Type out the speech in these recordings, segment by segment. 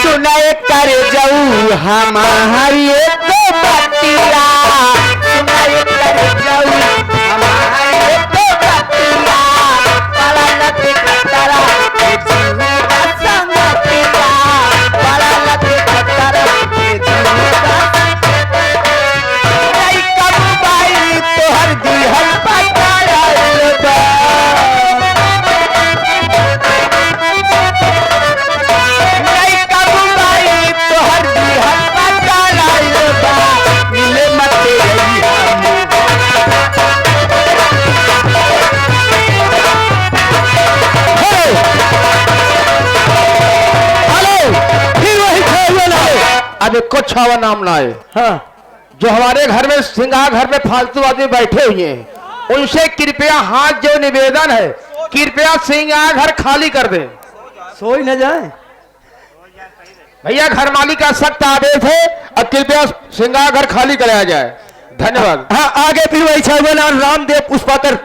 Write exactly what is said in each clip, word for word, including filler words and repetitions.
सुनाए करे जाऊ हमारी एक बतिया, सुनाए करे जाऊ हमारी एक बतिया, बड़ा लगे खतरा, ये जीव का संगतिया, बड़ा लगे खतरा, ये जीव का संगतिया। लइका मोबाइल तोहर दिहल पकड़ाइल बा। लइका मोबाइल तोहर दिहल पकड़ाइल बा। मिले मत अइहा। हेलो। हेलो। फिर वही छावा ना आए। अब एको छावा नाम ना आए। हाँ। जो हमारे घर में सिंगार घर में फालतू आदमी बैठे हुए हैं, उनसे कृपया हाथ जोड़ निवेदन है, कृपया सिंगार घर खाली कर दें। सोई न जाए। भैया, घर मालिक का सख्त आदेश है, अब कृपया सिंगार घर खाली कराया जाए। धन्यवाद। हाँ, आगे फिर वही छावन और रामदेव पुष्पाकर।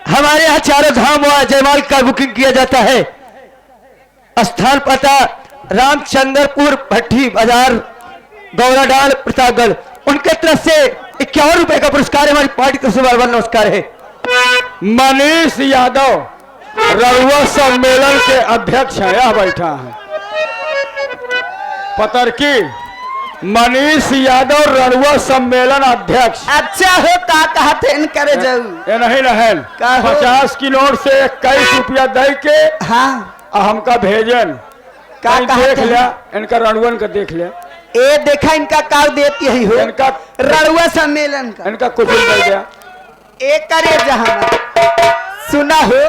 हमारे यहाँ चारों धाम व जयमाल का बुकिंग किया जाता है। स्थान पता रामचंद्रपुर भट्टी बाजार, गौराडांड, प्रतापगढ़। उनके तरफ से इक्यावन रुपए का पुरस्कार है। हमारी पार्टी की तरफ से बार बार नमस्कार है। मनीष यादव रउआ सम्मेलन के अध्यक्ष हैं, यहाँ बैठा है। पतरकी मनीष यादव रउआ सम्मेलन अध्यक्ष। अच्छा हो, का कहत हैं इनकरे जाऊ? ए नहीं रहन। का हो? पचास की नोट से इक्कीस रुपया दे के हाँ। आ हमका भेजन। का कहीं कहत देख हैं? लिया, इनका रणुअन का देख लिया। ए, देखा इनका का देत यही हो। इनका रणुआ सम्मेलन का। इनका कुछ नहीं दे दिया। ए करे जहाँ सुना हो।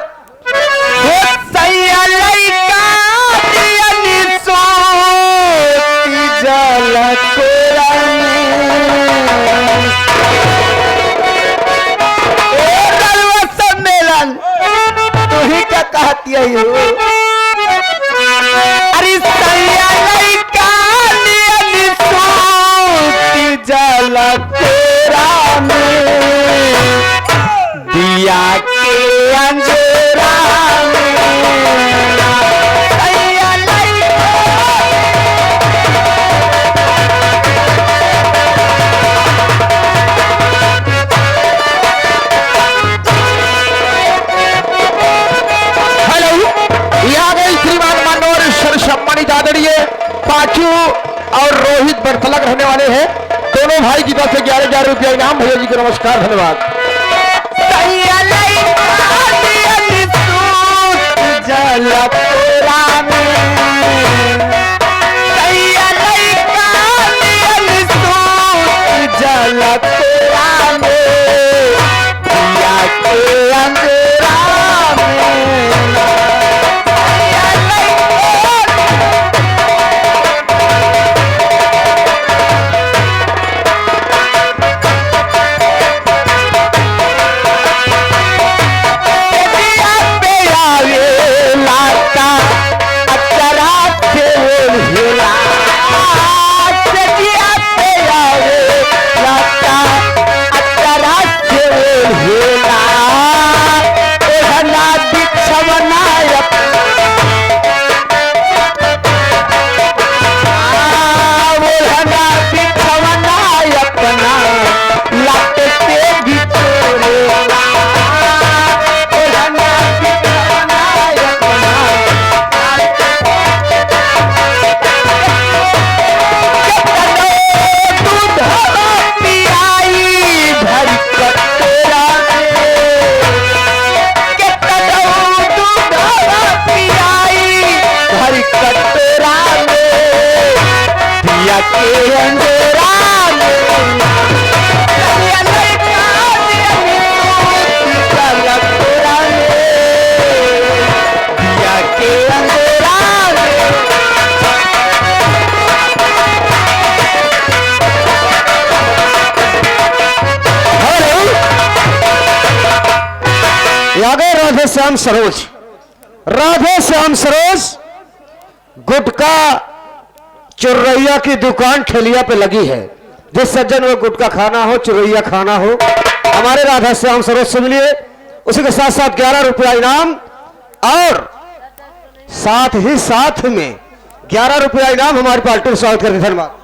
हो सैया लइका दियन सोती जाला कोरा में। ए रणुआ सम्मेलन। तू ही का कहत यही हो। अरे सैया लइका नियन सूती जाला कोरा में, दिया के अंजोरा में। सैया लइका हेलो, ये आ गए श्रीमान माननीय सर्व सम्मानित आदरणीय पाचू और रोहित बरतला के रहने वाले हैं। दोनों भाई की तरफ से ग्यारह हजार रुपया इनाम। भैया जी को नमस्कार, धन्यवाद। सैया लइका नियन सूत जाला कोरा में। सैया लइका नियन सूत जाला कोरा में। दिया के अंजोरा में। सजिया पे आवे लाता अचरा से ओढ़ेला। सजिया पे आवे लाता अचरा से ओढ़ेला। ओढ़ना बिछवना अप-, आ, ओढ़ना बिछवना अपना लात से बिछोरेला। ओढ़ना बिछवना अपना लात से केतनो दूधवा पियाई भरी कटोरा में, केतनो दूधवा पियाई भरी कटोरा में, दिया के अंजोरा में, दिया लइका दिया में, दिया लकोरा में। दिया के अंजोरा में। हेलो। ये आ गए राधे श्याम सरोज। राधे श्याम सरोज। गुटखा चुर्रैया की दुकान ठेलिया पे लगी है। जिस सज्जन को गुटखा खाना हो, चुर्रैया खाना हो, हमारे राधा श्याम सरोज से मिलिए। उसी के साथ साथ ग्यारह रुपया इनाम और साथ ही साथ में ग्यारह रुपया इनाम हमारी पार्टी में स्वागत करते, धन्यवाद।